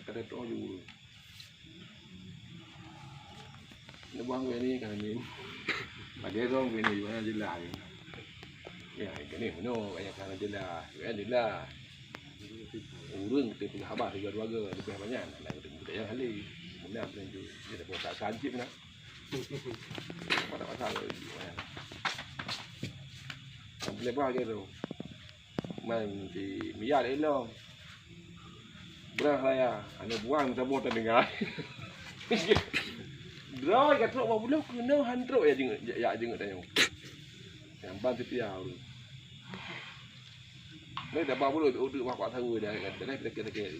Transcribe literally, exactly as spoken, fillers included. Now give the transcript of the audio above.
Kata tu ju. Ni buang gue ni kan ni. Pada dong gue ni, mana jelas. Ya, ini mana banyak kan jelas. Kan jelas. Urang kita punya habah tiga dua ga lebih banyak. Nak kita punya yang halal. Benar benar tu. Dia dah buat tak sanjib nak. Pada pasal lagi. Boleh bah gitu. Man si Mia ilong. Brah raya, aneuk buang saboh teudeungai. Droe ka trok bak buloe keunoe han trok ya jeuet, ya jeuet tanyoe. Nyang ban setia ureueng. Lé dah bak buloe uteuk bak saweue dah kan, dah sakét-sakét.